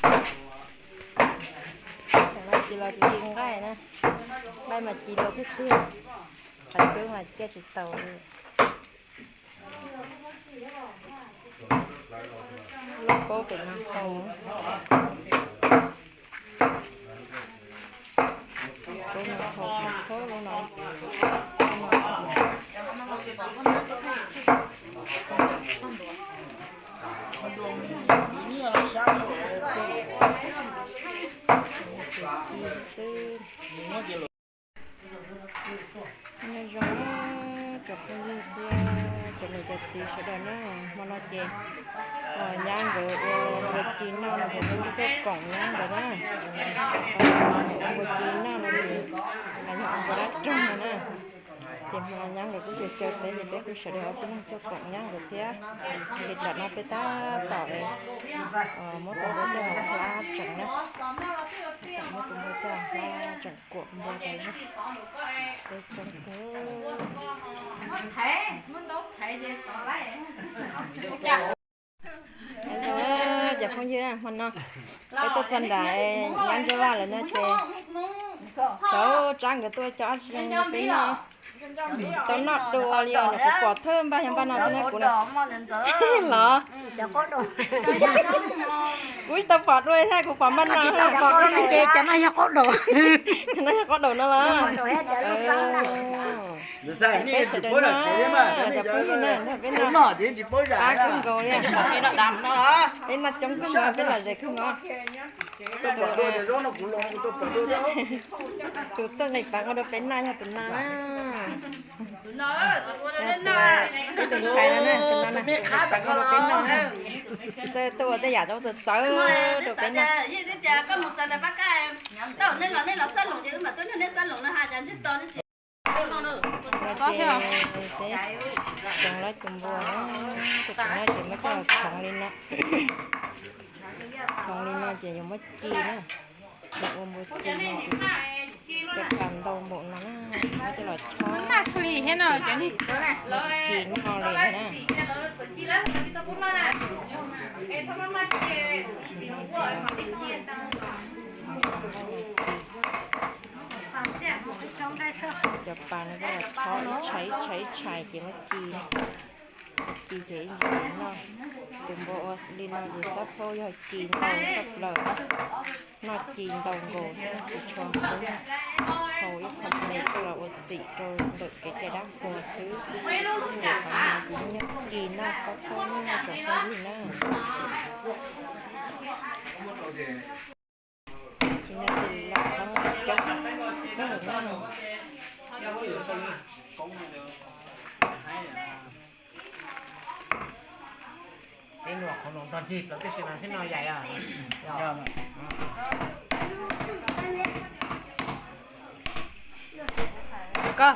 Tam no ci los ci nqaij na, nqaij mas ci los tiag tiag, qhov cub mas ciaj tsis taus li. Lub paub pem no hau, lub no hau, lub no, lub no hau. Nyob zoo cov phooj ywg thiab cov niam cov txiv sawv daws na, hmo no ces nyab nkawd ua npua ci noj no ces peb tuaj koom nyab nkawd na. Ua npua ci noj no ces yog ua npua dab roog no na. Ces hmo no nyab nkawd kuj tsis caw peb ces peb kuj sawv daws ob peb leeg tuaj koom nyab nkawd thiab. Ces tam no peb tab tom muab tus npua coj los hlab tseem na. Muab tus npua coj los hlab tseem kuam npua tas zog. Peb coob kawg. Cov phooj ywg, hmo no peb tuaj txog nram nyab Ntsuab Vaj lawm no ces txaus tsab nkawd tuaj coj ob tsi zoo rau peb noj. Tau noj dua li os, nyuam qhuav pom thawj npaj xyov npaj no xwb na kuv na. Los kuv tsis tau pom dua thiab, kuv pom npaj no, pom dua ces cov no yog qaub daum. Cov no yog qaub daum no los. Peb sawv daws noj, cov phooj ywg na, nrog peb noj, pab kawg nkaus li. Peb noj coob kawg nkaus, peb lom zem kawg nkaus. Tus tuaj nqis pas ua rau peb noj yog tus no na. Ib tus ntxhais no na, tus no na, tus nqis pas ua rau peb noj na. Txawj tuaj ua tej yam txawv txawv rau peb noj. Ces peb tseem lawv tus ntxhais no ces muab coj los txhoov li no. Txhoov li no ces yuav muab ci na. Yuav ua npua ci no ces cov pas ntau npaum no na, muab coj los chob ci noj li na. Cov pas no coj los chob ib tshais ib tshais ib tshais ces muab ci. Ci ces ib ntsis noj. Tus npua ua li no ces xob phaub yog ci ntau tshaj plaws, noj ci ntau nkaus thiab ces tshua qhov hau ib qho me coj los ua txim rau ntawm kev cai dab qhuas xwb. Ces qhov no ces yeej yog ci noj xob phaub noj tsoom phooj ywg na. Ces no ces lam qhov no coob kawg na. Peb nua qhov no nrog ncig plaws tib si mas thiab no yaim. Koj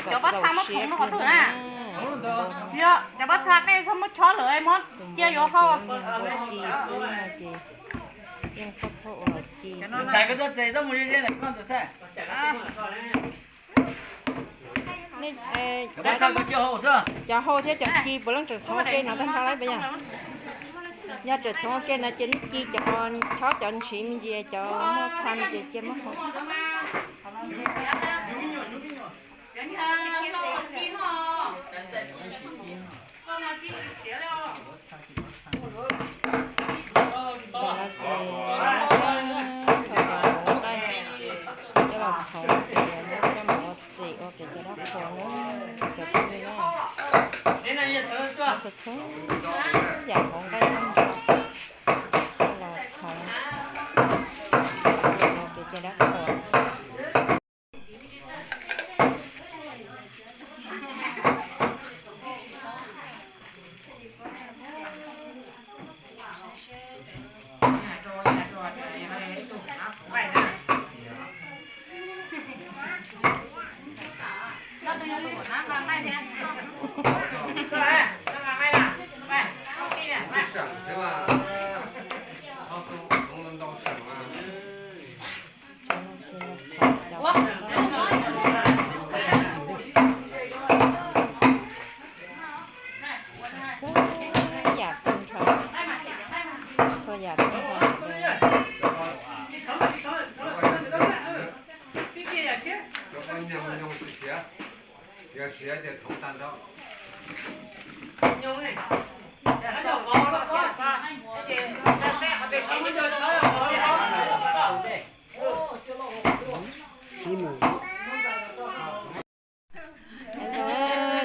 Cov pob txha muab khoom rau qhov twg na? Yog cov pob txha nej txhob muab chob lawm, muab cia yuav hau. Cov hau thiab cov ci puav leej tseem txhoov ua ke no tag nrho lawm puas yog? Yog tseem txhoov ua ke no ces nej ci cov chob cov ntshiv me ntsis, cov muaj txha me ntsis ces cia muab hau. Ces no ces muab cov hauv nqaij coj los txhoov ces muab coj mus ua txim ua kev cai dab qhuas na cov phooj ywg na. Muab txhoov txhoov yam hauv nqaij tag nrho coj los txhoov ua kev cai dab qhuas. Yam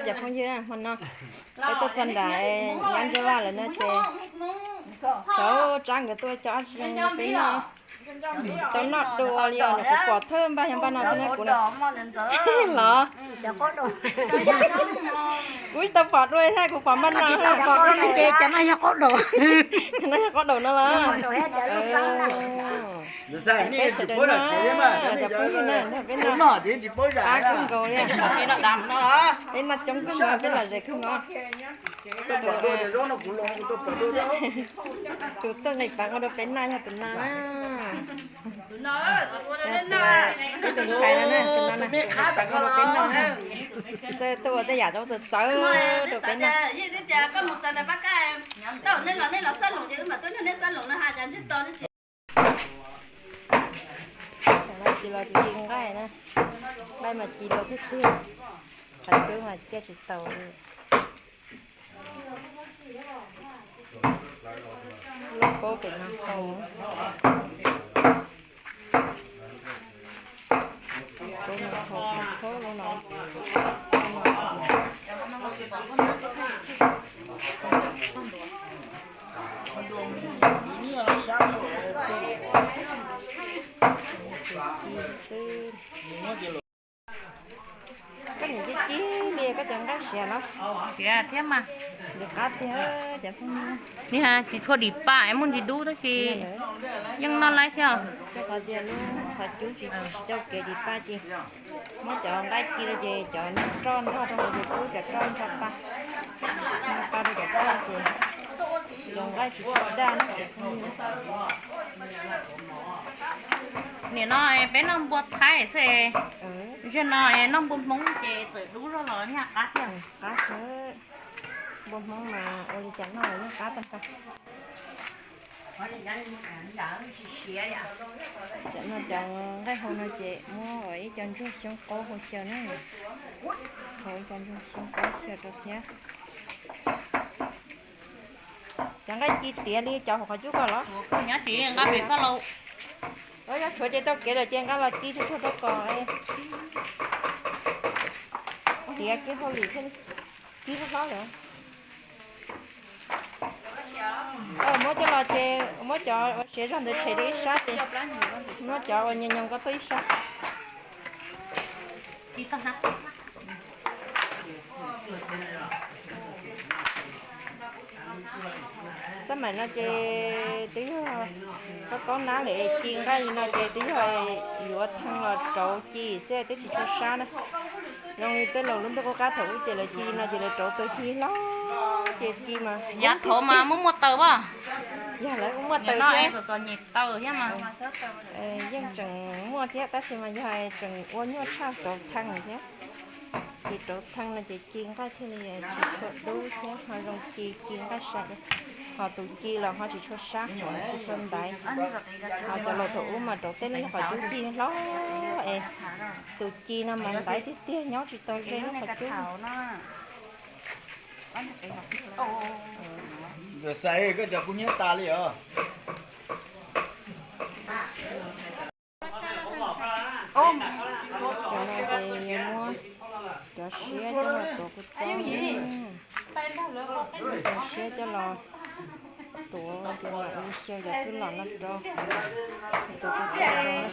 Cov phooj ywg, hmo no peb tuaj txog nram nyab Ntsuab Vaj lawm no ces txav tsab nkawd tuaj coj ob tsi zoo rau peb noj. Tau noj dua li os, kuv pom thawj npaj xyov npaj no xwb na kuv na. Los, kuv tsis tau pom dua thiab, kuv pom npaj no, pom dua no ces cov no yog qaub daum. Cov no yog qaub daum no los. Peb sawv daws noj, cov phooj ywg na, peb noj qab kawg nkaus li. Peb noj coob kawg nkaus, peb lom zem kawg nkaus. Tus tuaj nqis pas ua rau peb noj yog tus no na. Ib tus ntxhais no na, tus no na, ua rau peb noj na. Txawj tuaj ua tej yam txawv txawv rau peb noj. Ces los ci nqaij na, nqaij mas ci rau tiag tiag, qhov cub mas ciaj tsis taus li. Lub paub pem no hau, lub no hau, lub no. Koj niam ci ci li koj cov nqaij siav los? Siav thiab mas. Nws qab tiag cov phooj ywg. Nim tsis tshua dim pa es muaj ntsis dub tab sis yeej noj laib thiab. Rau qhov tias lub qhov cub tsis tau kev dim pa ces muab cov nqaij ci rau ces cov roj nrog rau hauv ces kub cov roj nrog pa, nrog pa rau cov roj ces cov nqaij tsis tau daj na. Nim no peb noj npua Thaib xwb, zaum no noj npua Hmoob ces txawm dub zog los nyaj qab thiab. Qab thiab, npua Hmoob mas ua li cas noj los yeej qab tag tag. Cov no cov nqaij hau no ces muab ib co ntsuag xyoob qaub hau xyaw na, hau ib co ntsuag xyoob qaub xyaw rau thiab. Cov nqaij ci tiav li cov hauv qhov cub ko los? Nyob tsis nqa pem koj los. Os, yog tshuav ces tau kev lawm ces nqa los ci tsuag tsuag rau kom tiav kiag hauj lwm thiaj li ci hlob hlob lawm. Muab coj los ces muab cov uas siav zog ntawd tshem rau ib sab ces muab cov uas nyoos nyoos ko tuaj ib sab. Xab maim no ces twb yog kaub kaub nab lawm, ci nqaij li no ces twb yog yuav thee los rauv ci xwb twb tsis tshua sab na. Zoo li tej laus lub ntuj qub qab thaum ub ces lawv ci li no ces lawv rauv taws ci hlob ces ci mas. Yav thaud mas muaj muaj taws as. Yog lawv kuj muaj taws thiab, yeej tseem muaj thiab tab sis mas yog tseem ua nyuaj tshaj rauv thee thiab. Ces rauv thee no ces ci nqaij thiaj li tsis tshua dub thiab ho zoo ci, ci nqaij sai, ho tus ci los ho tsis tshua sab, tsis tshua ntaiv. Ho cov laus thaum ub mas rauv tej lub qhov cub ci hlob es tus ci no mas ntaiv tiag tiag nyob tsis tau ze lub qhov cub. Ntxawm Xais, koj cov kub hnyiab tas li os. Cov no ces yuav muab cov siab coj los tuav kua txob, cov siab coj los tuav ces mam li xyaw cov txuj lom no rau, tuav kua txob rau.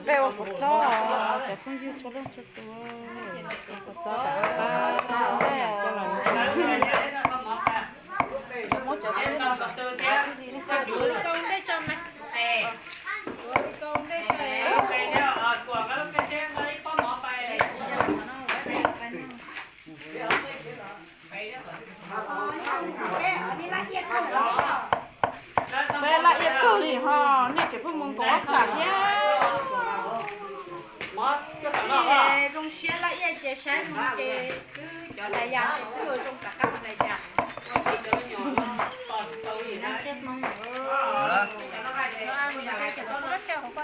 Peb ua kua txob, cov phooj ywg txhua leej txhua tus, ua kua txob kom qab qab coj los. Peb laj iab kawg li ho, nej tseem pheej mus nkaum ob tsam thiab. Zoo siab laj iab ces saib mus ces twb cov hlais yas ces twb zoo rov qab hlais yas.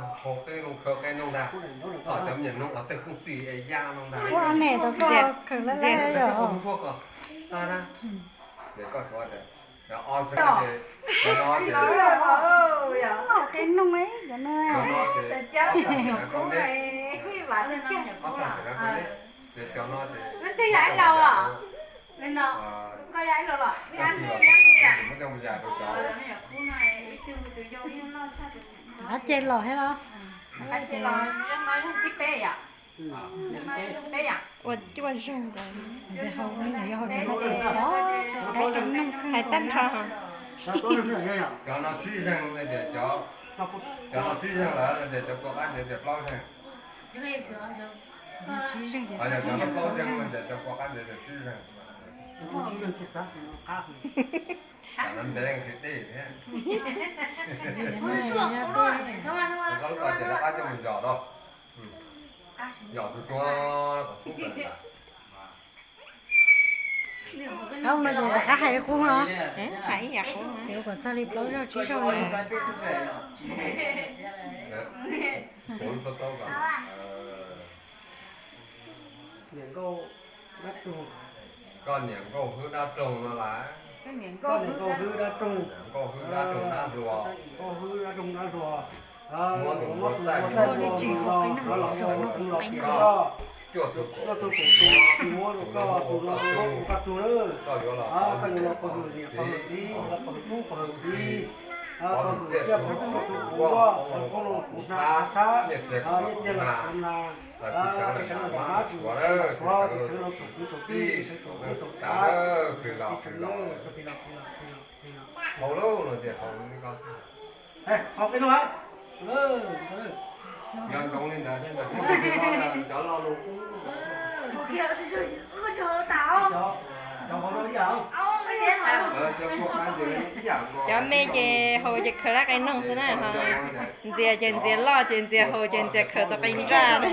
noog, haus qe noog, khaws qe noog ntag. Thov cov me nyuam noog qhov twg kooj tis es ya no ntag. Ua ne tau koj khaws laj laj yom. Koj suav ko, tag na. Koj suav tias, o, qe noog, cov no, cov no, cov no, Ab ces los thiab los? Ua cuaj zaug ntawd, hais tag nrho. Cov no tsib zeeg, cov no tsib zeeg lawm ces cov kua qab ntawd tias plaub zeeg. Tsib zeeg ces cov no plaub zeeg, cov kua qab ntawd tias tsib zeeg. Ntev nqhis dej thiab. Koj lub ko ces rov qab coj mus yos rau, yos tus tsuag kom kub kawg ntag. Qab no ces rov qab hais qub no. Ces ua kom txog li plaub zaug tsib zaug li. Koj niam nkauj hwb dab roog no las. Koj niam nkauj hwb dab roog, nkauj hwb dab roog dab hluas. Muab tus npua txaij mus rau lub qhov los. Cuaj tug kaum tus, tus muab rau koj, tus los rau koj, tus koj tug na. Koj yuav los pov hwm niam pov hwm txiv, los pov hwm tub pov hwm kiv, pov hwm tsiaj pov hwm txhuv, txhuv kuv, pov hwm koob loo kuv hnav txhab, nyiaj txiag los kuv hnav, tsis seev los mab tsis suav, tsis seev los tsoom kwv tsoom tij, tsis seev tsoom kwv tsoom tsav, tsis seev. Haus lauj, no tias haus li ko. Haus peb no. Nco ntsoov li ntawd thiab, cov lo lus kub. Cov haus no ib yam. Cov me ces haus ces khaws lab qe noog xwb na, ho ntxias ces ntxias loj ces ntxias haus ces ntxias khaws tau qe nraj na.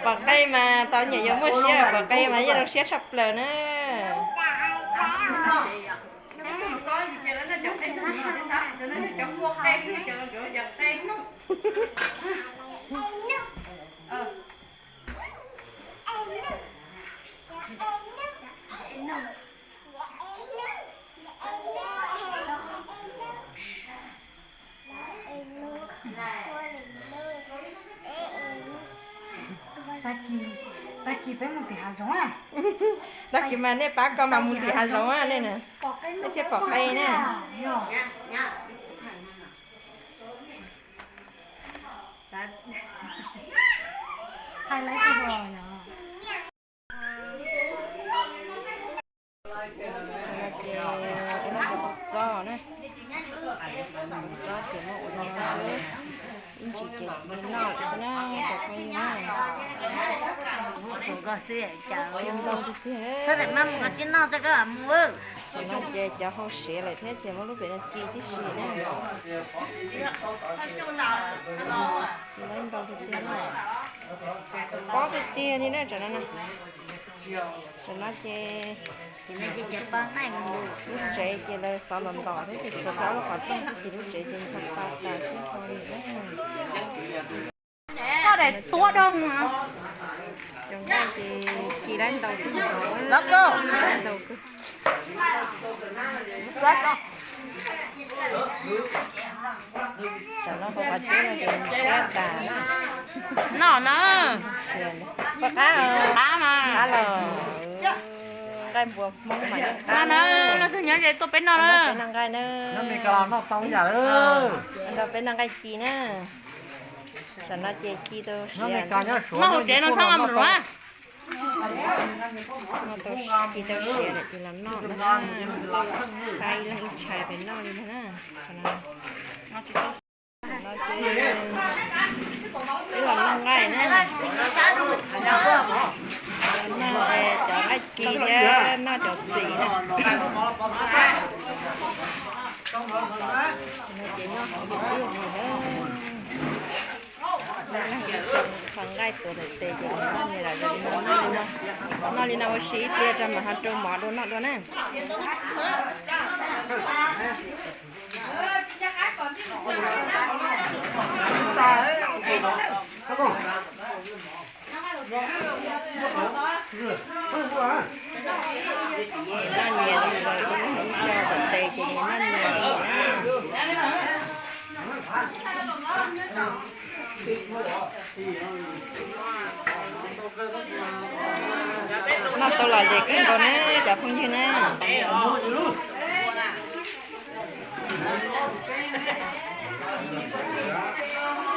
Pom qe mas tau nyuam yaus muaj siab, pom qe mas yeej zoo siab tshaj plaws na. Tag kis, tag kis peb mus tim hav zoov a. Tag kis mas nej pab koj mas mus tim hav zoov a nej na. Nej thiaj pom qe na. Hais laiv tau los yom. Ces ua no rau txob na, txob ces muab ua no xwb, ib ntsis ces noj lawm xwb na, cov phooj ywg na. Ntau tiag tiag. Txhob daim maj mus koj tsis noj txog koj mus. Tam no ces cov hau siav lawm thiab ces muab lub pem no ci tib si na. Ci lawm ntau tiag tiag na. Pob tiag tiag li na tam no na. Tam no ces lub tsev ces lawv xov ntom ntom thiab ces tshuav rau lub qhov rooj, ces lub tsev ces ncho pa tas sib nrho li na. Koj daim tuab dog. Cov nqaij ces ci lawm ntau kawg, ntau kawg. Tam no hauv qhov cub no ces siab tas. Noj na. Qab, qab mas. Qab los. Nqaij npua Hmoob mas yeej qab na. Noj twg nyob ze tuaj peb noj na. Peb noj nqaij na. Nrog peb noj nqaij ci na. Tam no ces ci tau siav. Noj hauv tsev no txhob nqa mus na. Ci tau siav lawm ces los noj na. Qab ib leeg ib tshais pem noj li ntag na. Wb los noj nqaij na. Noj cov nqaij ci thiab noj cov txiv na. Ces noj qhov nqaij tuav tes tes ces noj nyias lawm, noj li no ua si ib pliag rau mam ho rau mov dua noj dua na. Noj nyias los ib pliag tuav tes ces noj nyias li na. Noj tau lom zem kawg nkaus na cov phooj ywg na.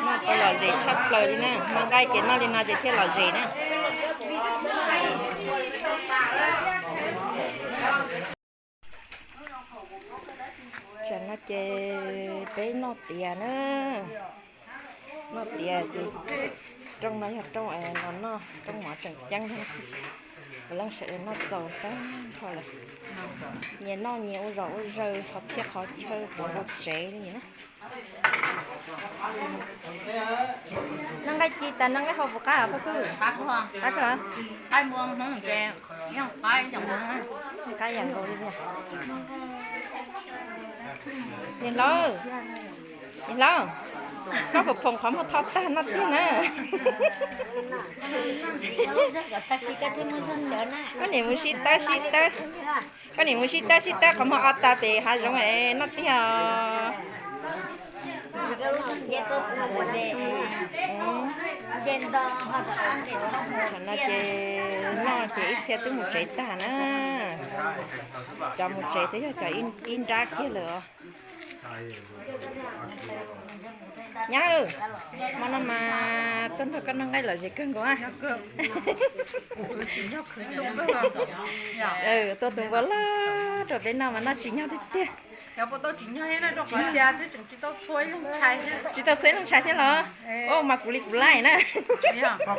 Noj tau lom zem tshaj plaws li na, noj nqaij ces noj li no ces thiaj lom zem na. Tam no ces peb noj tiav na. Noj tiav ces rooj no yog rooj los noj rooj mov tseem ceeb, puav leej sawv daws noj txaus tag nrho lawm. Nyias noj nyias ua zom ua zaws qhov txhia qhov chaw puav nkaus tsev li na. Noj nqaij ci tas noj nqaij hau puas qab os Paj Khwb? Qab kawg. Qab yam nkaus li tiag. Niam hlob, niam hlob, koj puas phoom qhov muag tho tag no tiag na? Koj niam mus sib tab sib tab, koj niam mus sib tab sib tab qhov muag o tas pem hav zoov es noj tiag os. Tam no ces noj ces ib txhia twb mus tsev tag na. Cov mus tsev twb yog cov ib nrab kiag lawm os. Nyab, hmo no mas tuaj nrog koj noj nqaij lom zem kawg nkaus. Tuaj tus npua loj rau peb noj mas noj tsis nyog tiag tiag. Tsis tau txhua ib leeg ntshai thiab los? Ua mas kuv li kuv laij na. Tsis yog, qhov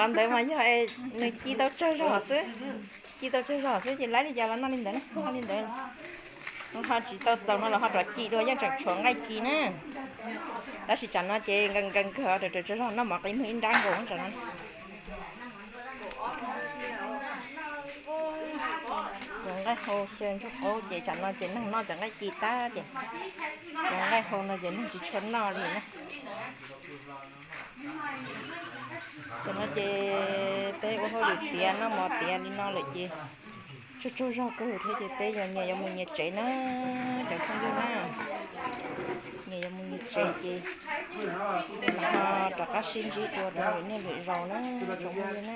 ntawd mas yog nws ci tau tsawg zog xwb. Ci tau tsawg zog xwb ces laib li cas los noj li ntawd, noj li ntawd. Ho tsis tau txaus no los ho rov ci dua, yeej tseem tshuav nqaij ci na. Tab sis tsam no ces nkees nkees kawg, raws raws tsawg zog noj mov qis muag ib nrab nkaus tsam no. Cov nqaij hau xyaw ntsuag qaub ces tsam no ces neeg noj cov nqaij ci tag ces cov nqaij hau no ces neeg tsis tshua noj li na. Tam no ces peb ua hauj lwm tiav noj mov tiav li no lawm ces tsaug tsaug zog kawg thiab ces peb yuav nyias yuav mus nyias tsev na, cov phooj ywg na. Nyias yuav mus nyias tsev ces ho rov qab sib ntsib dua rau lwm niaj lwm zaus na, tsoom phooj ywg na.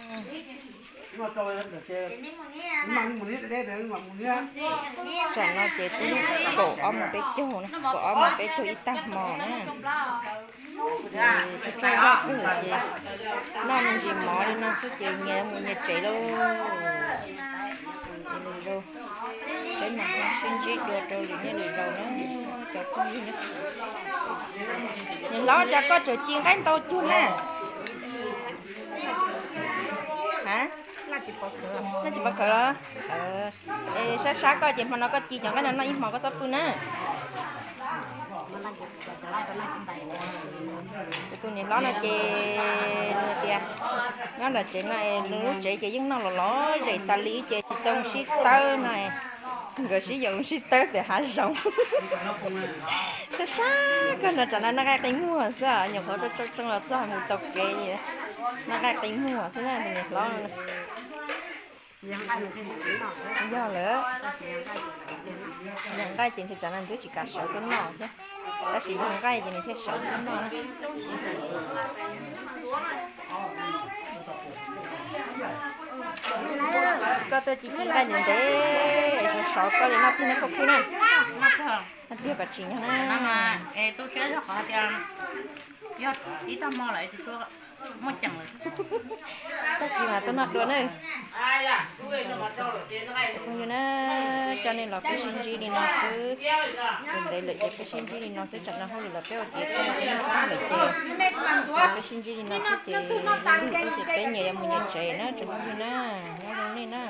Tam no ces twb kaum ob moos peb caug na, kaum ob moos peb caug ib tag hmo na. Ces tsaug zog kawg ces noj me ntsis mov li no xwb ces nyias mus nyias tsev lauj. Peb mam sib ntsib dua rau lwm niaj lwm zaus na, cov phooj ywg na. Niam hlob, cas koj tseem ci nqaij ntau cuag na? Noj tsis pov khawv los? Es sab sab koj ces hmo no koj ci cov nqaij no noj ib hmo koj txhob pw na. Kuv tus niam hlob no ces nws tias nyob nram tsev no es nws lub tsev ces yeej noj los lom zem tas li ces tsis tau sib tawb no. Nkawd sib yaum sib tawb pem hav zoov. Sab sab koj no tsam no noj nqaij qi muag xwb, nyuam qhuav rooj rooj los txog mus taug kev, noj nqaij qi muag xwb na tus niam hlob no. Yog lawm, yog nqaij ces ntshe tsam no nws twb tsis kam sawv tuaj noj thiab, tab sis yog nqaij ces nws thiaj sawv tuaj noj na. Koj tuaj ci ci nqaij ntev ntev, sov sov koj li noj kiag neb khub khwb na. Noj kiag kom tsim nyog na. Tag kis mas tuaj noj dua na. Phooj ywg na, coj nej los peb sib ntsib li no xwb. Ntev lawm ces peb sib ntsib li no xwb, tsam no hauj lwm los peb ua kev txog no peb noj peb lawm ces peb sib ntsib li no xwb ces, ces peb nyias yuav mus nyias tsev na tsoom phooj ywg na. Nyob zoo nej na.